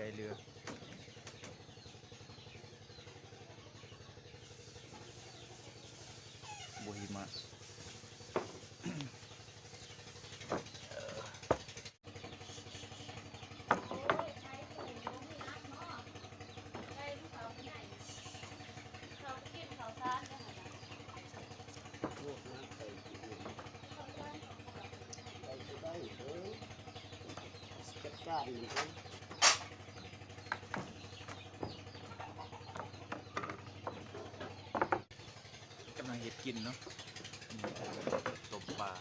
ໃຈເຫຼືອ ບໍ່ຫິມະ. ກຳລັງເຮັດກິນເນາະ ຕົ້ມປາ.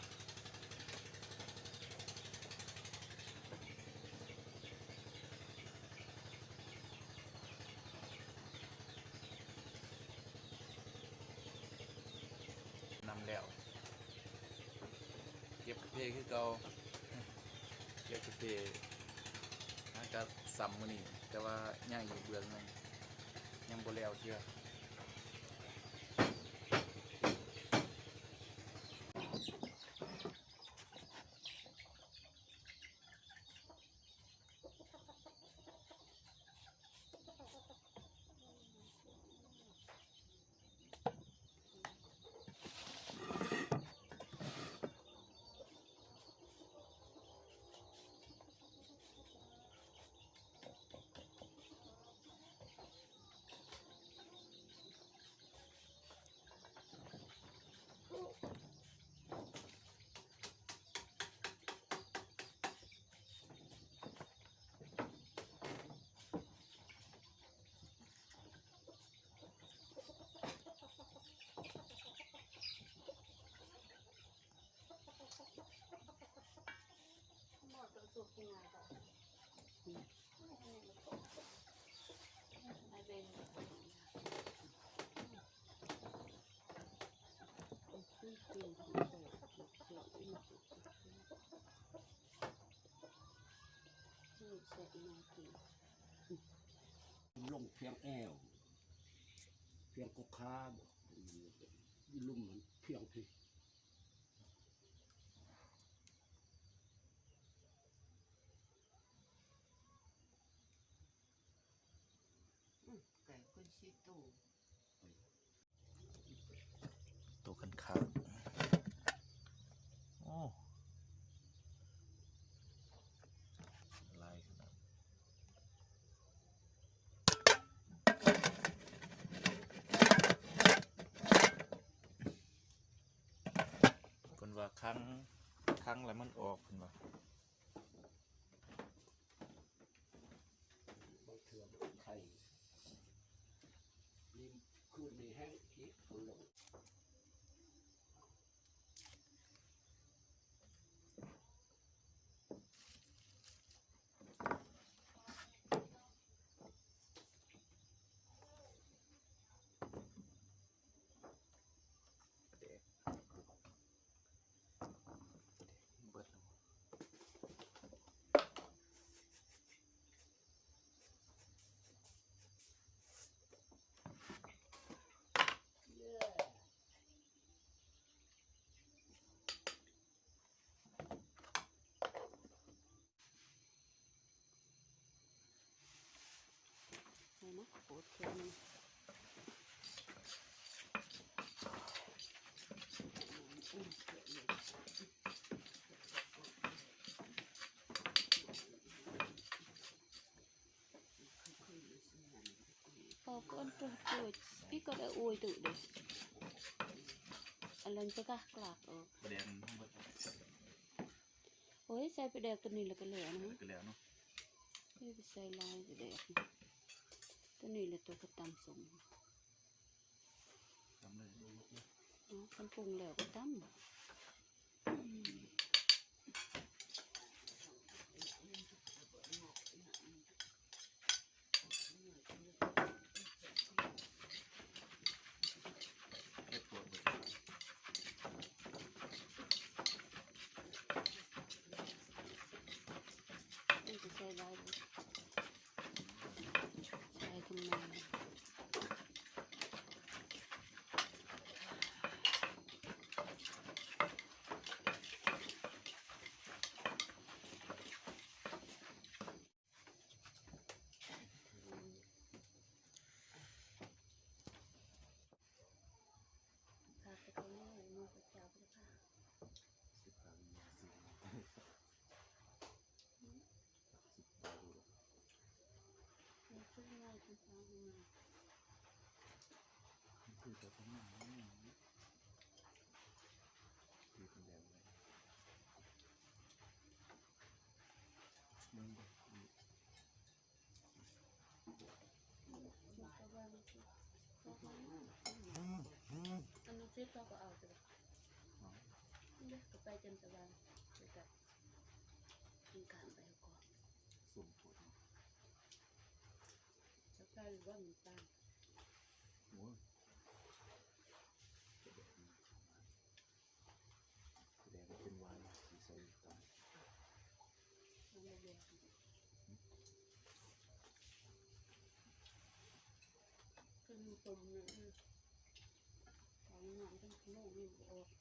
ນຳແລ້ວ ເກັບກາເຟຄືເກົ່າ ເກັບກາເຟ ຫາກະສ່ຳມື້ນີ້ ແຕ່ວ່າຍັງອີກເບື້ອງໜຶ່ງ ຍັງບໍ່ແລ້ວເທື່ອ. ລົງພຽງແອວ ພຽງກໍຂາບໍ ຢູ່ລຸ່ມຫັ້ນພຽງພີ້. ອືມ ໄກ່ເພິ່ນສີ່ໂຕ ໂຕກັນຂ້າງ. ໂອ້ ຫຼາຍຂະໜາດ. ເພິ່ນວ່າຂັງ ຂັງແລ້ວມັນອອກ ເພິ່ນວ່າ. ບາງເທື່ອໄຂ່ ນີ້ຄືນນີ້ແຮງອີກ ເພິ່ນລົງ. ໃສ່ມາໂຄດເທື່ອໜຶ່ງ. ອອກກ່ອນຕົວະ ຕົວະ ອີກກໍໄດ້ອວຍຕຸເດ້ ອັນນັ້ນຈະກະກລາກອອກ. ປາແດກ ໂອ້ຍ ໃສ່ປາແດກຕົວນີ້ແລ້ວກໍແລ້ວນະ ກໍແລ້ວເນາະ. ຢ່າໄປໃສ່ຫຼາຍປາແດກ ຕົວນີ້ແຫຼະຕົວກະຕຳສົ້ມ. ຕຳເລີຍ ເນາະ ຄັນປຸງແລ້ວກໍຕຳ. ມັນຈະໃສ່ຫຼາຍບໍ່? ໃສ່ທຳໄມ? ໂອ້ ພະເຈົ້າພະເຈົ້າ ສິບຫ້າວິນຍາສິບ ສິບ ມັນຄືງ່າຍ ຄືຟັງງ່າຍ ມັນຄືແຕ່ຄົນງາມ ຄືຄົນແດງເລີຍ ມັນບໍ່ ອັນນັ້ນເສັດເຮົາກໍເອົາໄປ ເດ້ ກໍໄປຈັນສະຫວ່າງ ໄປໄກ ມັນຂ້າມໄປເຮົາກໍ ສົມໂພດ ຈະໃສ່ບໍ່ນ້ຳຕານ ໂອ້ຍ ຈະແບບນີ້ ແດງເປັນວາຍ ຊິໃສ່ນ້ຳຕານ ມັນບໍ່ແດງ ຄືຕົ້ມນີ້ ເອົານ້ຳຕັ້ງຊົ່ວໂມງນີ້ບໍ່ອອກ.